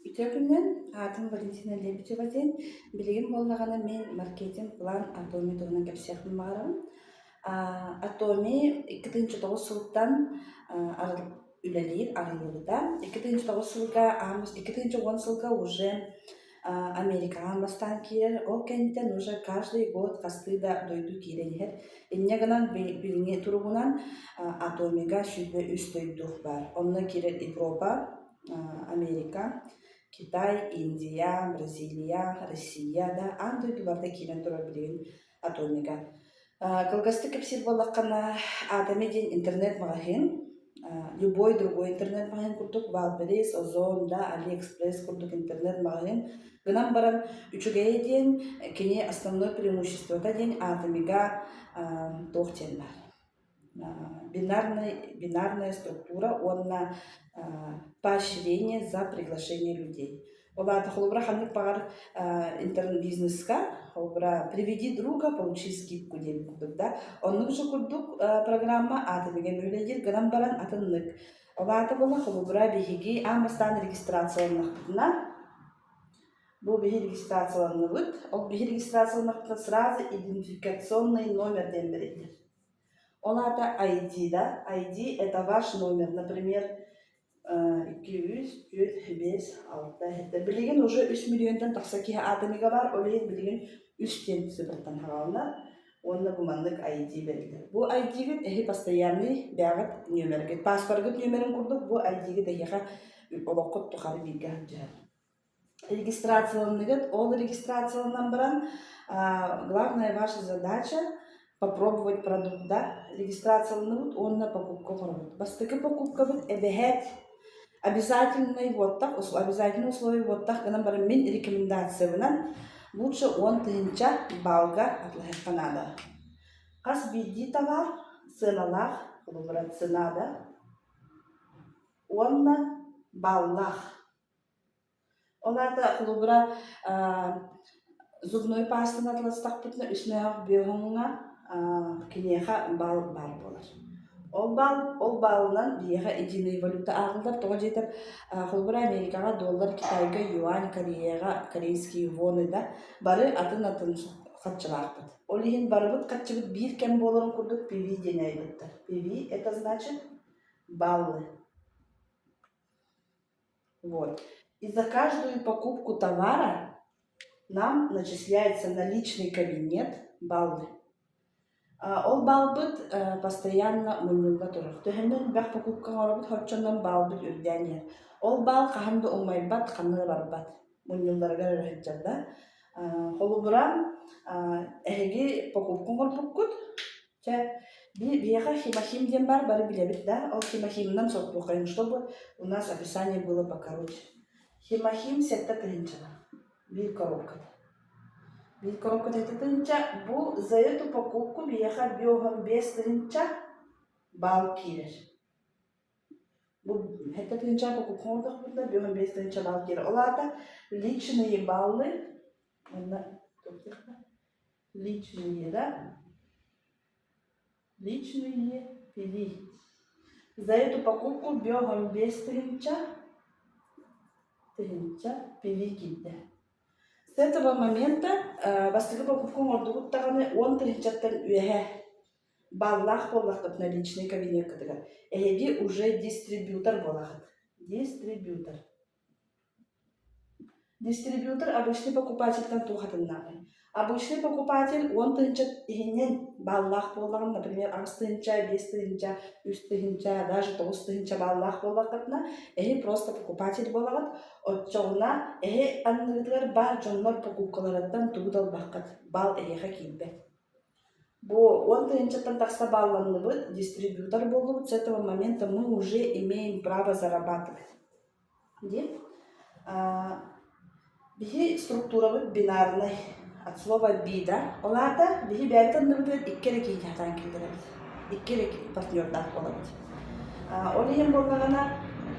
Үтүө күнүнэн, аатым Валентина Лебедева диэн. Билигин буоллаҕына мин маркетинг-план Атоми туһунан кэпсиэхпин баҕарабын. Атоми 2009 сылтан үлэлиир, арыллыбыта. 2009 сылга, 2010 сылга уже Америкаҕа бастаан киирэр. Ол кэнниттэн уже каждый год хастыы да дойду киирэн иһэр. Инньэ гынан билиҥҥи туругунан Атомига 23 дойду баар. Онно киирэр Европа, Америка, Китай, Индия, Бразилия, Россия да аан дойду барыта киирэн турар билигин Атомига. Кылгастык кэпсиир буоллаххына, Атоми диэн интернет-маҕаһыын, любой другой интернет-маҕаһыын курдук Wildberries, Озон, да, AliExpress курдук интернет-маҕаһыын. Гынан баран үчүгэйэ диэн кини основной преимуществота диэн Атомига туох диэн баар бинарный, бинарная структура уонна поощрение за приглашение людей. Ол аата холобура ханнык баҕар интернет-бизнеска холобура «Приведи друга, получи скидку» диэн курдук да. Оннук же курдук программа аатыныга үлэлиир гынан баран атыннык. Ол аата буола холобура биһиги аан бастаан регистрацияланнахпытына бу биһи регистрацияланныбыт. Ол биһи регистрацияланнахпытына сразу идентификационный номер диэн бэриллэр. Ол аата ID да, ID это ваш номер, например, 200, 4, 5, 6, 7. Билигин уже 3 миллионтан тахса киһи аатыныга бар, ол иһин билигин үс диэн цифраттан хаалаллар. Уонна бу маннык ID бэриллэр. Бу ID-гит эһи постоянный бэйэҕит нүөмэргит, паспоргыт нүөмэрин курдук бу ID-гит эһиэхэ олоххут тухары бииргэ сылдьыһар. Регистрацияланныгыт, ол регистрацияланан баран, главная ваша задача попробовать продукт, да, регистрацияланныбыт уонна покупка оҥоробут. Бастакы покупкабыт эбэһээт обязательный буоттах, обязательный условие буоттах гынан баран мин рекомендациябынан лучше 10 000 баллга атылаһыахха наада. Хас биирдии товар сыаналаах, холобура цена да, уонна баллаах. Ол аата холобура зубной пастаны атыластахпытына үс мөһөөх бүөһүҥҥэ киниэхэ баал баар буолар. Ол баал ол баалынан биһиэхэ единый валюта ааҕыллар. Тоҕо диэтэр холобура Америкаҕа доллар, Китайга юань, Кореяҕа корейские воны да бары атын-атын харчылаахпыт. Ол иһин барыбыт харчыбыт биир кэм буоларын курдук PV диэн айбыттар. PV это значит баллы. Вот. И за каждую покупку товара нам начисляется на личный кабинет баллы. Ол баллбыт постоянно мунньулла турар. Төһөннөн элбэх покупка оҥоробут, соччонон баллбыт үрдээн иһэр. Ол балл хаһан да умайбат, ханна да барбат. Мунньулларыгар эрэ сылдьар да. Холобура, эһиги покупка оҥорбуккут, Чэ, биһиэхэ химохим диэн баар, бары билэбит да, ол химохимынан соппуоххайын, чтобы у нас описание было покороче. Химохим 7 тыһыынчалаах, биир коробката. Биир коробката 7 тыһыынча, бу за эту покупку биһиэхэ 55 тыһыынча балл киирэр. Бу 7 тыһыынча покупка оҥордохпутуна 55 тыһыынча балл киирэр. Ол аата личные баллы, уонна личные, да, личные пили. За эту покупку 55 тыһыынча пили киирдэ. С этого момента бастакы покупка оҥордубут даҕаны 10 тыһыынчаттан үөһэ баллаах буоллаххытына личный кабинеккытыгар эһиги уже дистрибьютор буолаҕыт. Дистрибьютор. Дистрибьютор обычный покупательтан туох атыннааҕый? Обычный покупатель 10 тыһыынча иһинэн баллаах буоллаҕына, например, 8 тыһыынча, 5 тыһыынча, 3 тыһыынча, даже 9 тыһыынча баллаах буоллаххытына, эһи просто покупатель буолаҕыт. Оччоҕуна эһи анныгытыгар баар дьоннор покупкаларыттан тугу да ылбаккыт, балл эһиэхэ киирбэт. Бу 10 тыһыынчаттан тахса балланныбыт, дистрибьютор буоллубут, с этого момента мы уже имеем право зарабатывать. Диэн биһи структурабыт бинарнай, от слова би да. Ол аата биһи бэйэбит анныбытыгар икки эрэ киһини сатаан киллэрэбит. Икки эрэ партнердаах буолабыт. Ол иһин буоллаҕына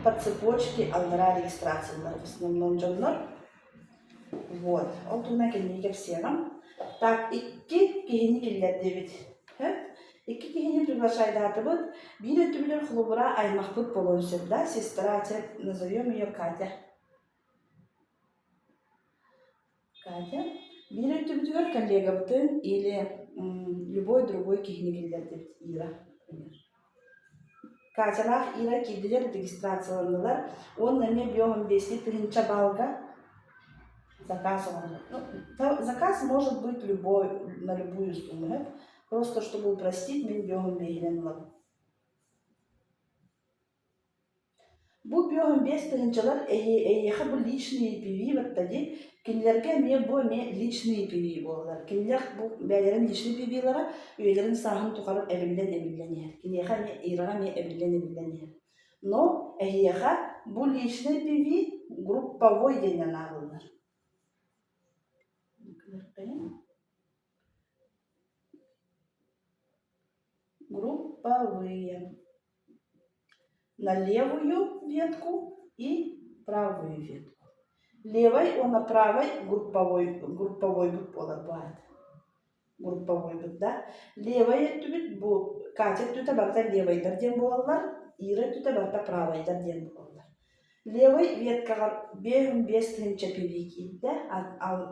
по цепочке аллараа регистрациялар в основном дьоннор. Вот. Ол туһунан кэнники кэпсиэҕим. Так, икки киһини киллэрдибит. Икки киһини приглашайдаатыбыт. Биир өттүбүтүгэр холобура аймахпыт буолуон сөп да, сестра, назовем ее Катя. Катя. Биир өттүбүтүгэр коллегабытын или любой другой киһини киллэрдибит Ира, например. Катялаах Ира киирдилэр, регистрацияланнылар уонна эмиэ биоһун биэстии тыһыынча баалга заказ оҥордулар. Ну, заказ может быть любой, на любую сумму. Просто чтобы упростить, мин биоһун биэһинэн ылабын. Бу 55 тыһыынчалар эйиэхэ бу личные PV батта дии, кинилэргэ эмиэ бу эмиэ личные PV буолаллар. Кинилэр бу бэйэлэрин личный PV-лара үйэлэрин сааһын тухары эбиллэн-эбиллэн иһэр. Киниэхэ эмиэ Ираҕа эмиэ эбиллэн-эбиллэн иһэр. Но эһиэхэ бу личный PV групповой диэнинэн ааҕыллар. Групповые. На левую ветку и правую ветку. Левой уонна правой групповой групповойбут буолар бу аата. Групповойбут да. Левай өттүбүт бу Катя өттүтэ барыта левайдар диэн буолаллар, Ира өттүтэ барыта правайдар диэн буолаллар. Левай веткаҕар 55 тыһыынча пиви киирдэ,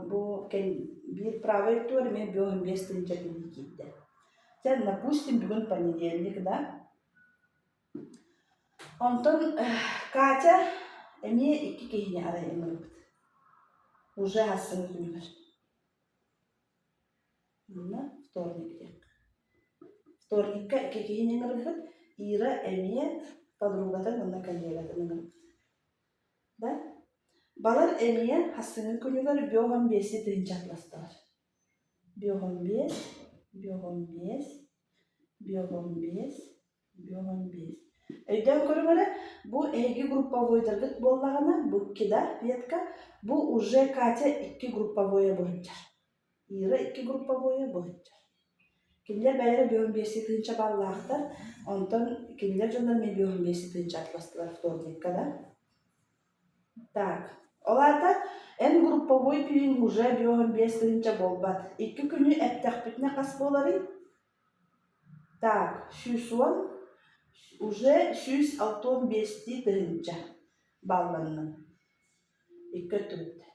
бу биир правай өттүгэр эмиэ 55 тыһыынча пиви киирдэ. Дьэ, допустим, бүгүн понедельник, да? Онтон Катя эмиэ икки киһини арай ыҥырбыт. Уже сарсын күнүгэр. Манна вторник диэххэ. Вторникка икки киһини ыҥырбыт. Ира эмиэ подругатын уонна коллегатын ыҥырбыт. Да? Балар эмиэ сарсыҥҥы күнүгэр биоһон биэсти тыһыынча атластылар. Биоһон биэс, биоһон биэс, биоһон биэс, биоһон биэс. Өйдөөн көрүҥ эрэ, бу эһиги групповойдаргыт буоллаҕына, бу икки да ветка, бу уже Катя икки групповойа быһынчар. Ира икки групповойа быһынчар. Кинилэр бэйэлэрэ биоһун биэстии тыһыынча баллаахтар, онтон кинилэр дьоннор эмиэ биоһун биэстии тыһыынча атластылар вторникка да. Так, ол аата эн групповой түүн уже биоһун биэс тыһыынча буолбат. Икки күнү эптэхпитинэ хас буоларый? Так, 110, уже 165 тыһыынча балланным. Икки өттүбүттэн.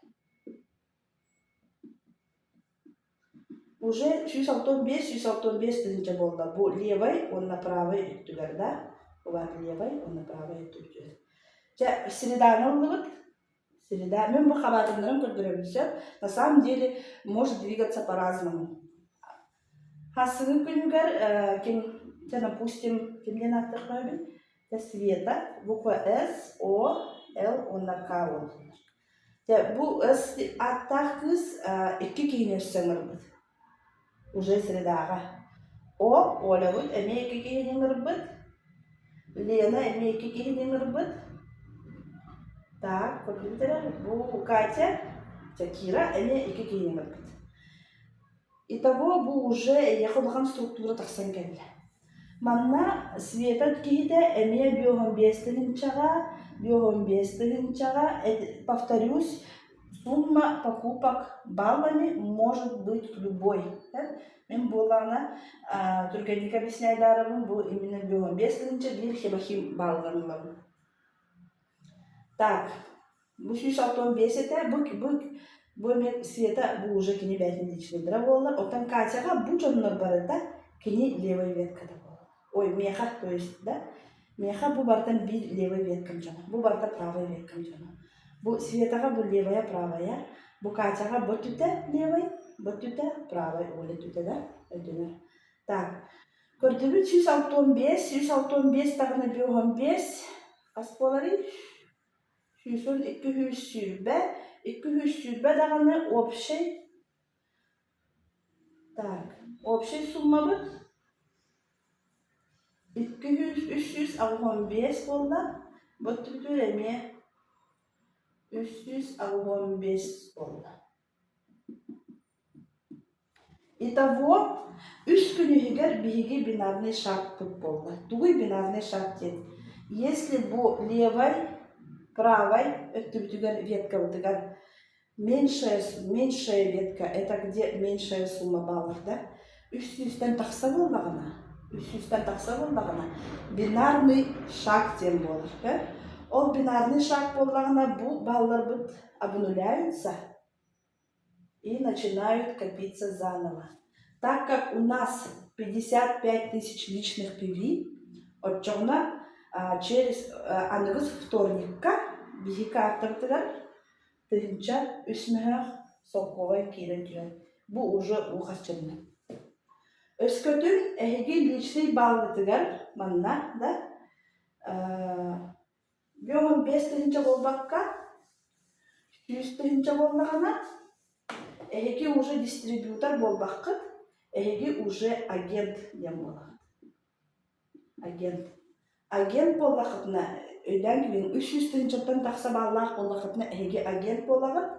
Уже 165, 165 тыһыынча буолла. Бу левай уонна правай өттүгэр да. Улаат левай уонна правай өттүгэр. Чэ, среданы ыллыбыт. Среда. Мен бу хабаатыннарын көрдөрөбүн сөп. На самом деле может двигаться по-разному. Хассыҥы күнүгэр ким, чэ, допустим, кимнен ааттыахпын Света, буква С, О, Л уонна К буоллулар. Дьэ, бу С ааттаах кыыс икки киһини өссө ыҥырбыт. Уже средаҕа. О Олябыт эмиэ икки киһини ыҥырбыт. Лена эмиэ икки киһини ыҥырбыт. Так, көрдүбүт эрэ. Бу Катя, чэ, Кира эмиэ икки киһини ыҥырбыт. Итого бу уже эйиэхэ улахан структура тахсан кэллэ. Манна Света киһитэ эмиэ биоһун биэс тыһыынчаҕа, биоһун биэс тыһыынчаҕа, повторюсь, сумма покупок баллами может быть любой. Мин буоллаҕына түргэнник объясняйдаарабын бу именно биоһун биэс тыһыынча биир хебахим балларын ылабын. Так, бу 165 этэ, бу, бу, бу эмиэ Света, бу уже кини бэйэтин личныйдара буоллар. Оттон Катяҕа бу дьоннор барыта кини левой ветката буолар. Ой, миэхэ, то есть, да, миэхэ бу барытын биир левой веткам дьоно, бу барыта правой веткам дьоно. Бу Светаҕа бу левая, правая, бу Катяҕа бу өттүтэ левой, бу өттүтэ правой, Оля өттүтэ да өйдөнөр. Так, көрдүбүт 165, 165 даҕаны 55, хас буоларый? 110, 220, 220 даҕаны общай так, общай суммабыт 200, 385 буолла. Бу өттүбүтүгэр эмиэ 385 буолла. Итого үс күн иһигэр биһиги бинарный шагпыт буолла. Тугуй бинарный шаг диэн? Если бу левай, правай өттүбүтүгэр веткабытыгар меньшая, меньшая ветка, это где меньшая сумма баллов, да? Үс сүүстэн тахса буоллаҕына, Үс сүүстэн тахса буоллаҕына, бинарный шаг диэн буолар. Ол бинарный шаг буоллаҕына, бу балларбыт обнуляются и начинают копиться заново. Так как у нас 55 тысяч личных PV, оччоҕуна через аныгыс вторникка биһи каартабытыгар 1003 мөһөөх солкуобай киирэн түһэр. Бу уже уу харчыннан. Өскөтүн эһиги личный баллытыгар манна да 55 тыһыынча буолбакка, 100 тыһыынча буоллаҕына, эһиги уже дистрибьютор буолбаккыт, эһиги уже агент диэн буолаҕыт. Агент. Агент буоллаххытына, өйдөөн кэлиҥ, 300 тыһыынчаттан тахса бааллаах буоллаххытына, эһиги агент буолаҕыт.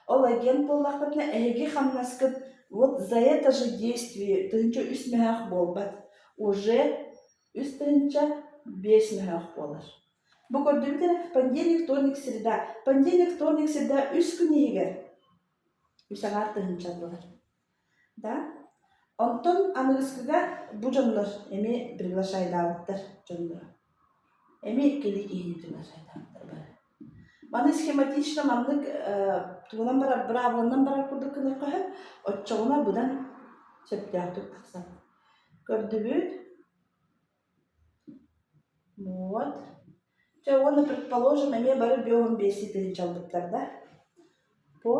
Ол агент буоллаххытына, эһиги хамнаскыт вот за это же действие 1003 мөһөөх буолбат. Уже 3 5 мөһөөх буолар. Бу көрдүбүт эрэ, понедельник, вторник, среда. Понедельник, вторник, среда үс күн иһигэр үс аҥаар тыһыынча буолар. Да? Онтон аныгыскыга бу дьоннор эмиэ приглашайдаабыттар дьонноро. Эмиэ иккилии киһини приглашайдаабыттар бары. Маны схематично маннык тугунан барар, быраабыланан барар курдук гыныахха сөп, оччоҕуна быдан сөптөөхтүк тахсар. Көрдүбүт. Вот. Чэ уонна предположим эмиэ бары биоһун биэстии тыһыынча ылбыттар да? По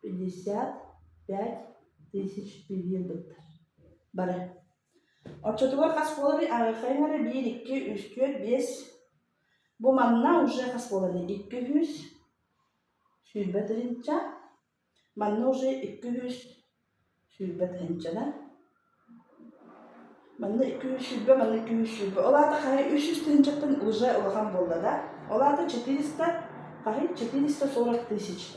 55 тысяч ылбыттар. Бары. Оччотугар хас буоларый? Ааҕыаххайыҥ эрэ биир, икки, үс, түөрт, биэс. Бу манна уже хас буоларый? 220 тыһыынча. Манна уже 220 тыһыынча да? Манна 220, манна 220. Ол аата хаһый 300 тыһыынчаттан уже улахан буолла да? Ол аата 400, хаһый 440 тысяч.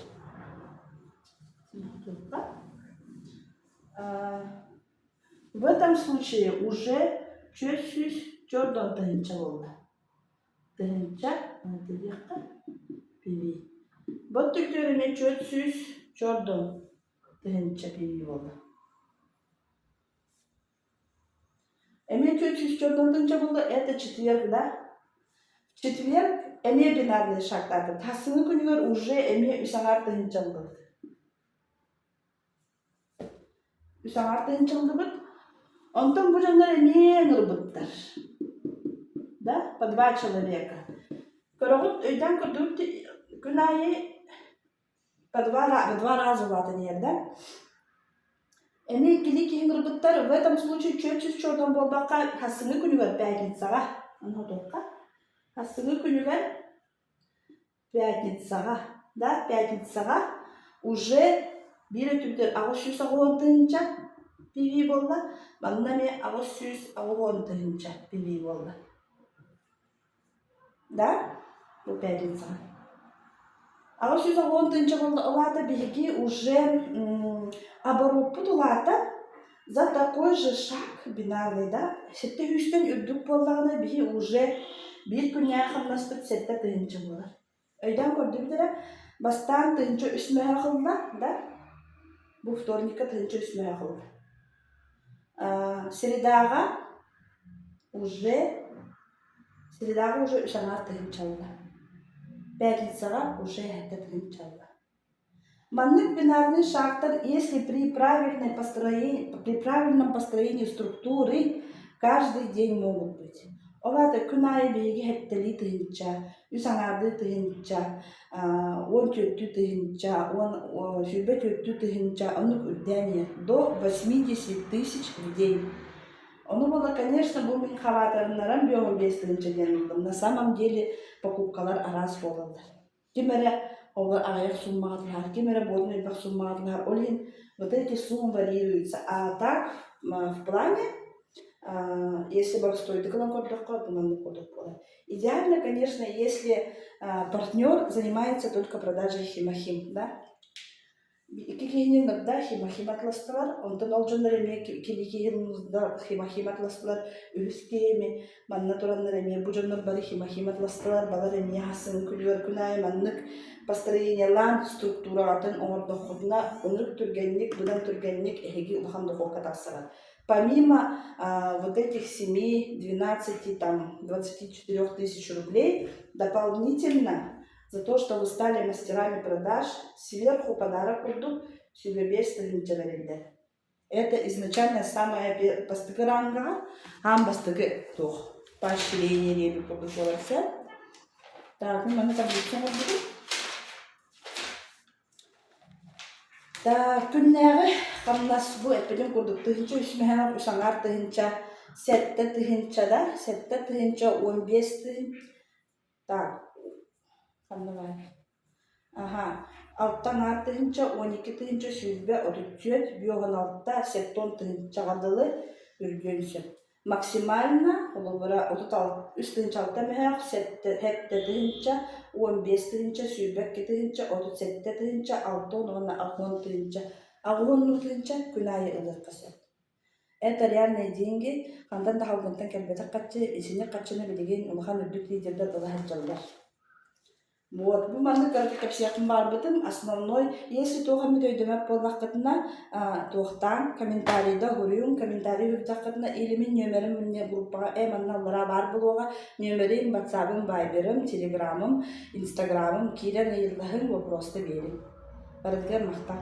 В этом случае уже 440 тыһыынча буолла. Тыһыынча, диэххэ, PV. Бу өттүгэр эмиэ 440 тыһыынча PV буолла. Эмиэ 440 тыһыынча буолла, это четверг, да? В четверг эмиэ бинарный шагтаата. Тахсыҥҥы күнүгэр уже эмиэ үс аҥаар тыһыынча ыллыбыт. Үс аҥаар тыһыынча ыллыбыт. Онтон бу дьоннор эмиэ ыҥырбыттар. Да, по два человека. Көрөҕүт, өйдөөн көрдүгүт, күн аайы по два раза улаатан иһэр да? Эмиэ иккилии киһи ыҥырбыттар. В этом случае чүөт чордон буолбакка, хассыҥҥы күнүгэр пятницаҕа, ону хассыҥҥы күнүгэр пятницаҕа, да, пятницаҕа уже биир өттүбүтүгэр 880 тыһыынча PV буолла, манна эмиэ 880 тыһыынча PV буолла. Да, бу пятницаҕа. 880 тыһыынча буолла, ол аата биһиги уже обороппут улаатан за такой же шаг бинарный, да, сэттэ сүүстэн үрдүк буоллаҕына биһи уже биир күннээх хамнаспыт 7 тыһыынча буолар. Өйдөөн көрдүбүт эрэ, бастаан 1003 мөһөөх ылла, да, бу вторникка 1003 мөһөөх ылла. Средаҕа уже средаҕа уже үс аҥаар тыһыынча ылла. Пятницаҕа уже 7 тыһыынча ылла. Маннык бинарный шагтар, если при правильной построении, при правильном построении структуры каждый день могут быть. Ол аата күн аайы биһиги сэттэлии тыһыынча, үс аҥаардыы тыһыынча, 14-үү тыһыынча, 24-үү тыһыынча оннук үрдээн иһэр. До 80 тысяч в день. Ону буолла, конечно, бу мин хабаатарыннаран 55 тыһыынча диэн ыллым. На самом деле покупкалар араас буолаллар. Ким эрэ олор аҕыйах суммаҕа атылаһар, ким эрэ буотун элбэх суммаҕа атылаһар. Ол иһин вот эти суммы варьируются. А так в плане, если боростуойдук ылан көрдөххө, бу маннык курдук буолар. Идеально, конечно, если партнер занимается только продажей химохим, да? Икки киһини ыҥырда, химохим атыластылар, онтон ол дьоннор эмиэ кини киһи ыҥырда, химохим атыластылар, үһүс киһи эмиэ манна тураннар эмиэ бу дьоннор бары химохим атыластылар, балар эмиэ хасын күнүгэр күн аайы маннык построениелаан структураҕытын оҥордоххутуна ынырык түргэнник, быдан түргэнник эһиги улахан дохуокка тахсаҕыт. Помимо вот этих 7, 12, там, 24 тысяч рублей, дополнительно за то, что вы стали мастерами продаж, сверху подарок курдук 25 тыһыынча бэриллэр. Это изначально самая бастакы рангаҕа, аан бастакы туох поощрение диэбит курдук буолар сөп. Так, мин манна таблица оҥорбутум. Күннээҕи хамнас бу эппитим курдук 1003 мөһөөх үс аҥаар тыһыынча, 7 тыһыынча да, 7 тыһыынча 15 тыһыынча так ханна баар аха алта аҥаар тыһыынча 12 тыһыынча 134 56 70 тыһыынчаҕа дылы үрдүөн сөп. Максимально холобура 33 тыһыынча 6 мөһөөх, 7 тыһыынча, 15 тыһыынча, 22 тыһыынча, 37 тыһыынча, 60 уонна 80 тыһыынча. 80 тыһыынча күн аайы ылыахха сөп. Это реальные деньги, хантан да халгынтан кэлбэтэх харчы, итинник харчыны билигин улахан үрдүк лидердэр ыла сылдьаллар. Вот, бу маннык кыратык кэпсиэхпин баҕарбытым. Основной, если туох эмит өйдөмөт буоллаххытына, туохтаан комментарийда уһуруйуҥ, комментарий уһуйдаххытына или мин нүөмэрим мне группаҕа э манна аллараа баар буолуоҕа, нүөмэрим, ватсабым, вайберым, телеграмым, инстаграмым киирэн ыйыллаһыҥ, вопроста биэриҥ. Барытыгар махтал.